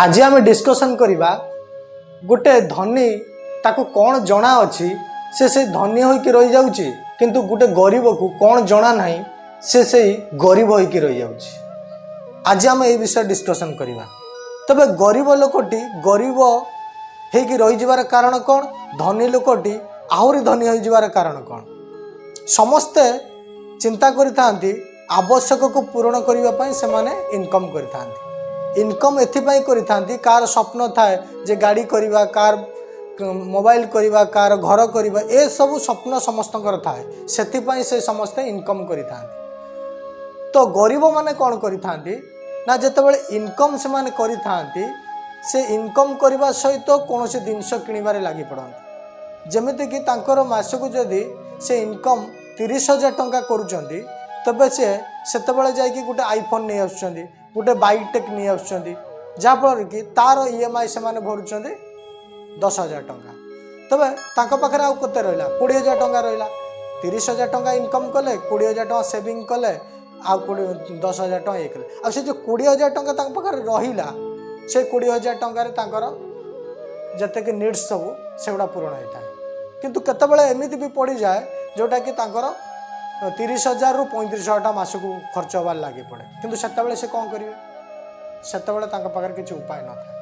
ଆଜି ଆମେ ଡିସ୍କସନ୍ କରିବା ଗୋଟେ ଧନୀ ତାକୁ କ'ଣ ଜଣା ଅଛି, ସେ ସେଇ ଧନୀ ହୋଇକି ରହିଯାଉଛି, କିନ୍ତୁ ଗୋଟେ ଗରିବକୁ କ'ଣ ଜଣା ନାହିଁ, ସେ ସେଇ ଗରିବ ହୋଇକି ରହିଯାଉଛି। ଆଜି ଆମେ ଏଇ ବିଷୟରେ ଡିସ୍କସନ୍ କରିବା। ତେବେ ଗରିବ ଲୋକଟି ଗରିବ ହେଇକି ରହିଯିବାର କାରଣ କ'ଣ? ଧନୀ ଲୋକଟି ଆହୁରି ଧନୀ ହୋଇଯିବାର କାରଣ କ'ଣ? ସମସ୍ତେ ଚିନ୍ତା କରିଥାନ୍ତି, ଆବଶ୍ୟକକୁ ପୂରଣ କରିବା ପାଇଁ ସେମାନେ ଇନକମ୍ କରିଥାନ୍ତି। ଇନକମ୍ ଏଥିପାଇଁ କରିଥାନ୍ତି, କାହାର ସ୍ୱପ୍ନ ଥାଏ ଯେ ଗାଡ଼ି କରିବା, କାହାର ମୋବାଇଲ କରିବା, କାହାର ଘର କରିବା, ଏସବୁ ସ୍ୱପ୍ନ ସମସ୍ତଙ୍କର ଥାଏ। ସେଥିପାଇଁ ସେ ସମସ୍ତେ ଇନକମ୍ କରିଥାନ୍ତି। ତ ଗରିବମାନେ କ'ଣ କରିଥାନ୍ତି ନା, ଯେତେବେଳେ ଇନକମ୍ ସେମାନେ କରିଥାନ୍ତି, ସେ ଇନକମ୍ କରିବା ସହିତ କୌଣସି ଜିନିଷ କିଣିବାରେ ଲାଗି ପଡ଼ନ୍ତି। ଯେମିତିକି ତାଙ୍କର ମାସକୁ ଯଦି ସେ ଇନକମ୍ 30,000 ଟଙ୍କା କରୁଛନ୍ତି, ତେବେ ସେ ସେତେବେଳେ ଯାଇକି ଗୋଟେ ଆଇଫୋନ୍ ନେଇ ଆସୁଛନ୍ତି, ଗୋଟେ ବାଇକ୍ଟେ ନେଇ ଆସୁଛନ୍ତି, ଯାହାଫଳରେ କି ତାର ଇଏମ୍ଆଇ ସେମାନେ ଭରୁଛନ୍ତି 10,000 ଟଙ୍କା। ତେବେ ତାଙ୍କ ପାଖରେ ଆଉ କେତେ ରହିଲା? 20,000 ଟଙ୍କା ରହିଲା। 30,000 ଟଙ୍କା ଇନକମ୍ କଲେ, 20,000 ଟଙ୍କା ସେଭିଂ କଲେ, ଆଉ 10,000 ଟଙ୍କା ଇଏ କଲେ। ଆଉ ସେ ଯେଉଁ 20,000 ଟଙ୍କା ତାଙ୍କ ପାଖରେ ରହିଲା, ସେ 20,000 ଟଙ୍କାରେ ତାଙ୍କର ଯେତିକି ନିଡ଼୍ସ ସବୁ ସେଗୁଡ଼ା ପୂରଣ ହୋଇଥାଏ। କିନ୍ତୁ କେତେବେଳେ ଏମିତି ବି ପଡ଼ିଯାଏ, ଯେଉଁଟାକି ତାଙ୍କର 30,000ରୁ 35,000 ଟଙ୍କା ମାସକୁ ଖର୍ଚ୍ଚ ହେବାରେ ଲାଗି ପଡ଼େ। କିନ୍ତୁ ସେତେବେଳେ ସେ କ'ଣ କରିବେ? ସେତେବେଳେ ତାଙ୍କ ପାଖରେ କିଛି ଉପାୟ ନଥାଏ,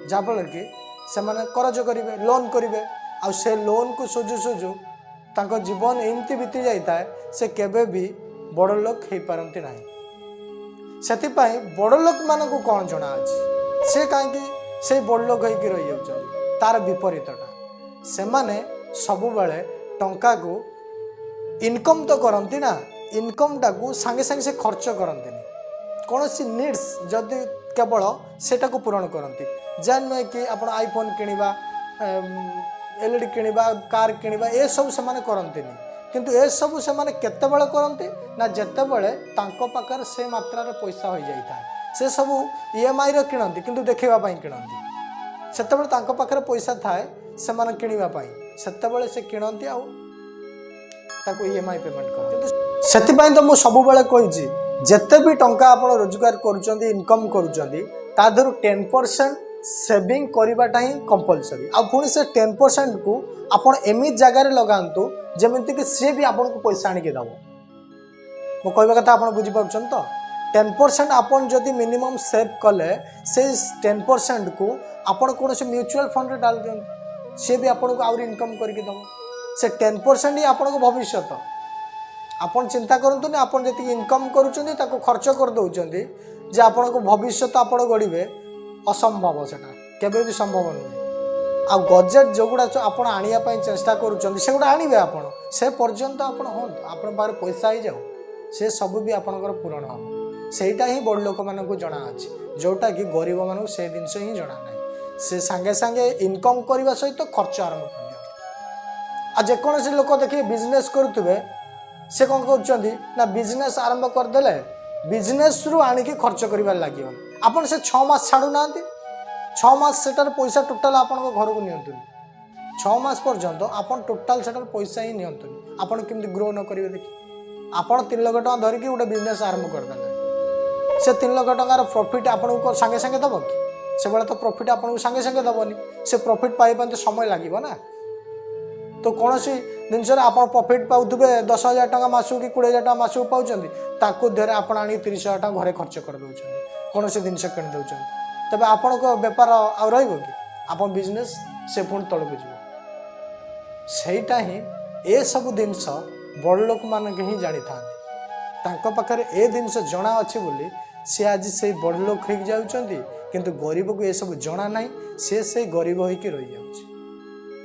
ଯାହାଫଳରେ କି ସେମାନେ କରଜ କରିବେ, ଲୋନ୍ କରିବେ। ଆଉ ସେ ଲୋନ୍କୁ ସୁଝୁ ସୁଝୁ ତାଙ୍କ ଜୀବନ ଏମିତି ବିତି ଯାଇଥାଏ, ସେ କେବେ ବି ବଡ଼ ଲୋକ ହେଇପାରନ୍ତି ନାହିଁ। ସେଥିପାଇଁ ବଡ଼ ଲୋକମାନଙ୍କୁ କ'ଣ ଜଣା ଅଛି, ସେ କାହିଁକି ସେଇ ବଡ଼ ଲୋକ ହେଇକି ରହିଯାଉଛନ୍ତି? ତାର ବିପରୀତଟା, ସେମାନେ ସବୁବେଳେ ଟଙ୍କାକୁ ଇନକମ୍ ତ କରନ୍ତି ନା, ଇନକମ୍ଟାକୁ ସାଙ୍ଗେ ସାଙ୍ଗେ ସେ ଖର୍ଚ୍ଚ କରନ୍ତିନି। କୌଣସି ନିଡ଼୍ସ ଯଦି କେବଳ ସେଟାକୁ ପୂରଣ କରନ୍ତି, ଯାହା ନୁହେଁ କି ଆପଣ ଆଇଫୋନ୍ କିଣିବା, ଏଲ୍ଇଡି କିଣିବା, କାର୍ କିଣିବା, ଏସବୁ ସେମାନେ କରନ୍ତିନି। କିନ୍ତୁ ଏସବୁ ସେମାନେ କେତେବେଳେ କରନ୍ତି ନା, ଯେତେବେଳେ ତାଙ୍କ ପାଖରେ ସେ ମାତ୍ରାରେ ପଇସା ହୋଇଯାଇଥାଏ। ସେ ସବୁ ଇଏମ୍ଆଇର କିଣନ୍ତି, କିନ୍ତୁ ଦେଖିବା ପାଇଁ କିଣନ୍ତି। ସେତେବେଳେ ତାଙ୍କ ପାଖରେ ପଇସା ଥାଏ ସେମାନେ କିଣିବା ପାଇଁ, ସେତେବେଳେ ସେ କିଣନ୍ତି ଆଉ ତାକୁ ଇଏମ୍ଆଇ ପେମେଣ୍ଟ କରନ୍ତି। କିନ୍ତୁ ସେଥିପାଇଁ ତ ମୁଁ ସବୁବେଳେ କହିଛି, ଯେତେ ବି ଟଙ୍କା ଆପଣ ରୋଜଗାର କରୁଛନ୍ତି, ଇନକମ୍ କରୁଛନ୍ତି, ତା ଦେହରୁ 10% ସେଭିଂ କରିବାଟା ହିଁ କମ୍ପଲସରି। ଆଉ ପୁଣି ସେ 10%କୁ ଆପଣ ଏମିତି ଜାଗାରେ ଲଗାନ୍ତୁ, ଯେମିତିକି ସିଏ ବି ଆପଣଙ୍କୁ ପଇସା ଆଣିକି ଦେବ। ମୁଁ କହିବା କଥା ଆପଣ ବୁଝିପାରୁଛନ୍ତି ତ? 10% ଆପଣ ଯଦି ମିନିମମ୍ ସେଭ୍ କଲେ, ସେଇ 10%କୁ ଆପଣ କୌଣସି ମ୍ୟୁଚୁଆଲ୍ ଫଣ୍ଡରେ ଡାଲି ଦିଅନ୍ତୁ, ସିଏ ବି ଆପଣଙ୍କୁ ଆହୁରି ଇନକମ୍ କରିକି ଦେବ। ସେ 10% ହିଁ ଆପଣଙ୍କ ଭବିଷ୍ୟତ। ଆପଣ ଚିନ୍ତା କରନ୍ତୁନି, ଆପଣ ଯେତିକି ଇନକମ୍ କରୁଛନ୍ତି ତାକୁ ଖର୍ଚ୍ଚ କରିଦେଉଛନ୍ତି ଯେ ଆପଣଙ୍କ ଭବିଷ୍ୟତ ଆପଣ ଗଢ଼ିବେ, ଅସମ୍ଭବ। ସେଟା କେବେ ବି ସମ୍ଭବ ନୁହେଁ। ଆଉ ଗଜେଟ୍ ଯେଉଁଗୁଡ଼ା ଆପଣ ଆଣିବା ପାଇଁ ଚେଷ୍ଟା କରୁଛନ୍ତି, ସେଗୁଡ଼ା ଆଣିବେ ଆପଣ, ସେ ପର୍ଯ୍ୟନ୍ତ ଆପଣ ହୁଅନ୍ତୁ, ଆପଣଙ୍କ ପାଖରେ ପଇସା ହେଇଯାଉ, ସେ ସବୁ ବି ଆପଣଙ୍କର ପୂରଣ ହେବ। ସେଇଟା ହିଁ ବଡ଼ ଲୋକମାନଙ୍କୁ ଜଣା ଅଛି, ଯେଉଁଟାକି ଗରିବମାନଙ୍କୁ ସେ ଜିନିଷ ହିଁ ଜଣା ନାହିଁ। ସେ ସାଙ୍ଗେ ସାଙ୍ଗେ ଇନକମ୍ କରିବା ସହିତ ଖର୍ଚ୍ଚ ଆରମ୍ଭ କରିଦିଅନ୍ତି। ଆଉ ଯେକୌଣସି ଲୋକ ଦେଖିବେ ବିଜନେସ୍ କରୁଥିବେ, ସେ କ'ଣ କରୁଛନ୍ତି ନା, ବିଜନେସ୍ ଆରମ୍ଭ କରିଦେଲେ, ବିଜନେସ୍ରୁ ଆଣିକି ଖର୍ଚ୍ଚ କରିବାରେ ଲାଗିଗଲେ। ଆପଣ ସେ 6 ମାସ ଛାଡ଼ୁନାହାନ୍ତି, 6 ମାସ ସେଟାର ପଇସା ଟୋଟାଲ୍ ଆପଣଙ୍କ ଘରକୁ ନିଅନ୍ତୁନି। 6 ମାସ ପର୍ଯ୍ୟନ୍ତ ଆପଣ ଟୋଟାଲ୍ ସେଟାର ପଇସା ହିଁ ନିଅନ୍ତୁନି। ଆପଣ କେମିତି ଗ୍ରୋ ନ କରିବେ ଦେଖି। ଆପଣ 3 ଲକ୍ଷ ଟଙ୍କା ଧରିକି ଗୋଟେ ବିଜନେସ୍ ଆରମ୍ଭ କରିଦେଲେ, ସେ 3 ଲକ୍ଷ ଟଙ୍କାର ପ୍ରଫିଟ୍ ଆପଣଙ୍କୁ କ'ଣ ସାଙ୍ଗେ ସାଙ୍ଗେ ଦେବ କି? ସେଭଳିଆ ତ ପ୍ରଫିଟ୍ ଆପଣଙ୍କୁ ସାଙ୍ଗେ ସାଙ୍ଗେ ଦେବନି। ସେ ପ୍ରଫିଟ୍ ପାଇବା ପାଇଁ ତ ସମୟ ଲାଗିବ ନା। ତ କୌଣସି ଜିନିଷରେ ଆପଣ ପ୍ରଫିଟ୍ ପାଉଥିବେ 10,000 ଟଙ୍କା ମାସକୁ କି 20,000 ଟଙ୍କା ମାସକୁ ପାଉଛନ୍ତି, ତାକୁ ଦେହରେ ଆପଣ ଆଣିକି 30,000 ଟଙ୍କା ଘରେ ଖର୍ଚ୍ଚ କରିଦେଉଛନ୍ତି, କୌଣସି ଜିନିଷ କିଣି ଦେଉଛନ୍ତି, ତେବେ ଆପଣଙ୍କ ବେପାର ଆଉ ରହିବ କି? ଆପଣ ବିଜନେସ୍ ସେ ପୁଣି ତଳକୁ ଯିବ। ସେଇଟା ହିଁ ଏସବୁ ଜିନିଷ ବଡ଼ ଲୋକମାନେ ହିଁ ଜାଣିଥାନ୍ତି। ତାଙ୍କ ପାଖରେ ଏ ଜିନିଷ ଜଣା ଅଛି ବୋଲି ସେ ଆଜି ସେଇ ବଡ଼ ଲୋକ ହେଇକି ଯାଉଛନ୍ତି। କିନ୍ତୁ ଗରିବକୁ ଏସବୁ ଜଣା ନାହିଁ, ସେ ସେଇ ଗରିବ ହେଇକି ରହିଯାଉଛି।